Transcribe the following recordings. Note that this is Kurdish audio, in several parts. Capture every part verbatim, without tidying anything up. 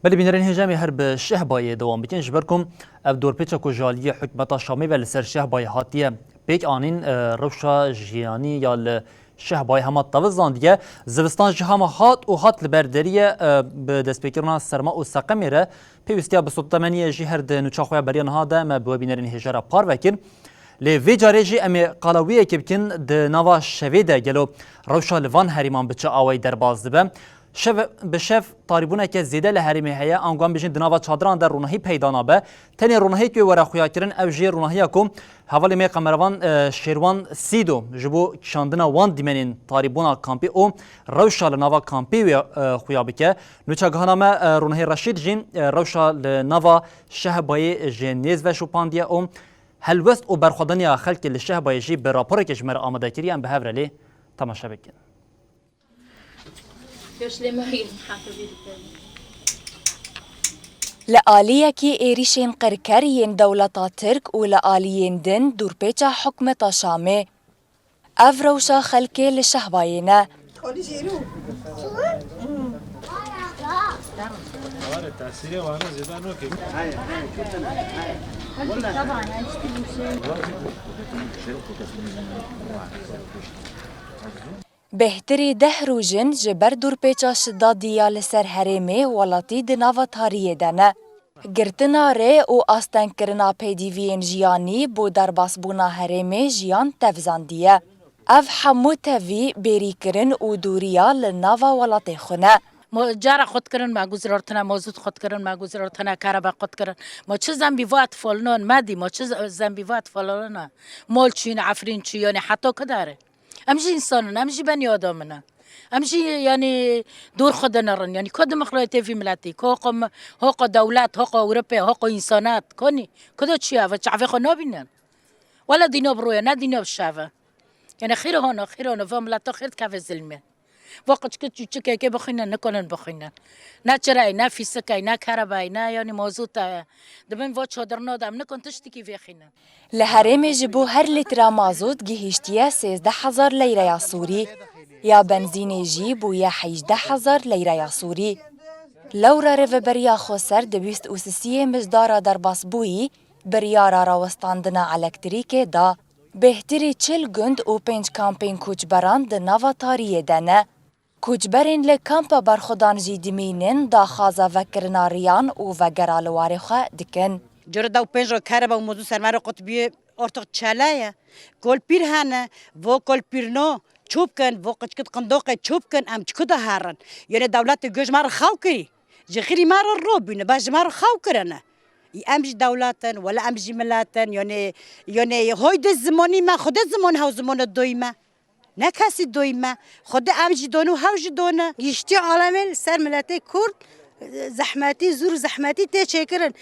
Belê bînerên hêja, em ê her bi Şehbayê dewam bikin, ji ber ku ev dorpêça ku ji aliyê hikûmeta Şamê ve li ser Şehbayê hatiye pêk anîn, e, rewşa jiyanî ya li Şehbayê hema tevizandiye. Zivistan jî hema hat û hat li ber derî ye, e, bi destpêkirina serma û seqemê re pêwîstiya bi sotemeniyê jî her di nûça xwe ya beriya niha de me bi we bînerên hêja re parve kir. Lê vê carê jî em ê qala wî yekê bikin, di nava şevê de gelo rewşa li van herêman bi çi awayî derbas dibe? Şev, bi şev tarîbûneke zêde li herêmê heye, ango em bêjin di nava çadiran de ronahî peyda nabe. Tenê ronahiyek wê were xuyakirin, ew jî ronahiya ku hevalê me qemeravan, e, Şêrwan Sîdo ji bo kişandina wan dîmenên tarîbûna kampê û rewşa li nava kampê wê, e, xuya bike. Nûçegihana me, e, Ronahî Reşîd jî, e, rewşa li nava Şehbayê ji nêz ve şopandiye û helwest û berxwedaniya xelkê li Şehbayê jî bi raporeke ji me re amade kiriye, em bi hev re lê temaşe bikin. Li aliyekî êrîşên qirker yên dewleta Tirk û li aliyên din dûrpêça hikûmeta Şamê. Ev rewşa xelkê li Şehbayê ne. Bêhtirî deh roj in ji ber dûrpêça şidadî ya li ser herêmê welatî di nava tariyê de ne. Girtina rê û astengkirina pêdiviyên jiyanî bo derbasbûna herêmê jiyan tevzandiye. Ev hemû tevî bêrîkirin û dûriya li nava welatê xwe ne. Mo-, cara xwe dikirin, me guzrartine, mozût xwe dikirin, me guzrartine, kerebe xwe dikirin. Ma çi zembî vat folnon me dî, ma çi ze-, zembî vat folnon e. Mol çîn, Efrîn çî, yanî heta kidare. Em jî însan in, em jî benî adam in. Em jî, yanî, dor xwe de nerin. Yanî, ku demokratê vî miletî, ku hoqa mi-, hoqa dewlet, hoqa Ewrope, hoqa însanat, konî, ku de çi ye, ve çavê xwe nabînin. Wele dîna bi roye, ne dîna bi şeve. Yanî, xîr hona, xîr hona, va mileta xîr dikeve zilmê. Va qiçkit çûçikekê bixwînin, nikonin bixwînin. Ne çirey, ne fîsikey, ne kerebey, ne, yanî, mozûtey. Dibin va çadirna de, em nikon tiştikî vêxînin. Li herêmê ji bo her lîtra mazot gihîştiye sêzdeh hezar leyreya Sûrî, ya benzînê jî bûye hejdeh hezar leyreya Sûrî. Lewra Rêveberiya Xweser di bîst û sisiyê mijdara derbasbûyî biryara rawestandina elektrîkê da. Bêhtirî çil gund û pênc kampên koçberan di nava tariyê de ne. Koçberên li kampa berxwedan jî dimînin, daxwaza vekirina riyan û vegera li warê xwe dikin. Cure dew pênc roj kerebe û mozû ser me re qutbiye, ortoq çele ye. Kol pîr hene, vo kol pîrno çû bikin, vo qiçkit qindoqê çû bikin, em çiku de herin. Yone dewletê guh ji me re xew kirî. Ji xirî me re robîne, be ji me re xew kirine. Î em jî dewlet in, wele em jî milet in, yone, yone hoy de zimonî me, xwe de zimon hew zimone doyî me. Ne kesî doyî me. Xwedê em jî don û hew jî don e. Giştî alemê li ser miletê Kurd, e, zehmetî, zûr û zehmetî tê çêkirin.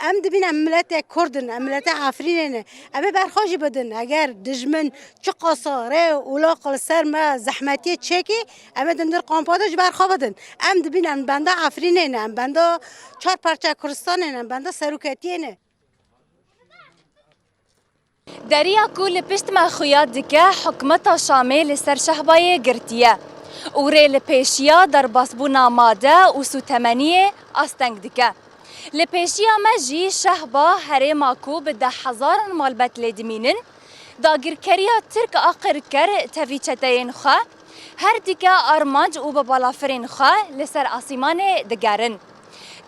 Em dibîn em miletê Kurd in, em miletê Efrînê ne. Em ê ber xwe jî bidin. Eger dijmin çiqasa rê û laq li ser me zehmetiyê çêkî, em ê di ndir kampa de ji ber xwe bidin. Em dibîn em benda Efrînê ne, em benda çar parça Kurdistanê ne, em benda seroketiyê ne. Deriya ku li pişt me xuya dike, hikûmeta Şamê li ser Şehbayê girtiye û rê li pêşiya derbasbûna made û sûtemeniyê asteng dike. Li pêşiya me jî Şehba, herêma ku bi deh hezaran malbat lê dimînin, dagirkeriya Tirk a qirker tevî çeteyên xwe, her dike armanc û bi balafirên xwe li ser asîmanê digerin.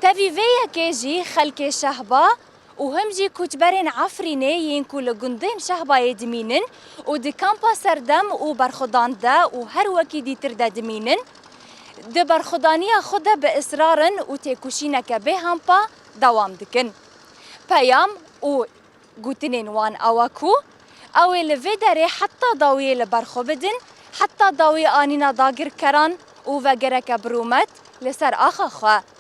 Tevî vê yekê jî xelkê Şehba û him jî koçberên Efrînê yên ku li gundên Şehbayê dimînin û di kampa serdem û berxwedan de û her wekî dîtir de dimînin, di berxwedaniya xwe de bi israr in û têkoşîneke bêhempa dewam dikin. Peyam û gotinên wan ew e ku ew ê li vê derê heta dawiyê li ber xwe bidin, heta dawî anîna dagirkeran û vegereke bi rûmet li ser axa xwe.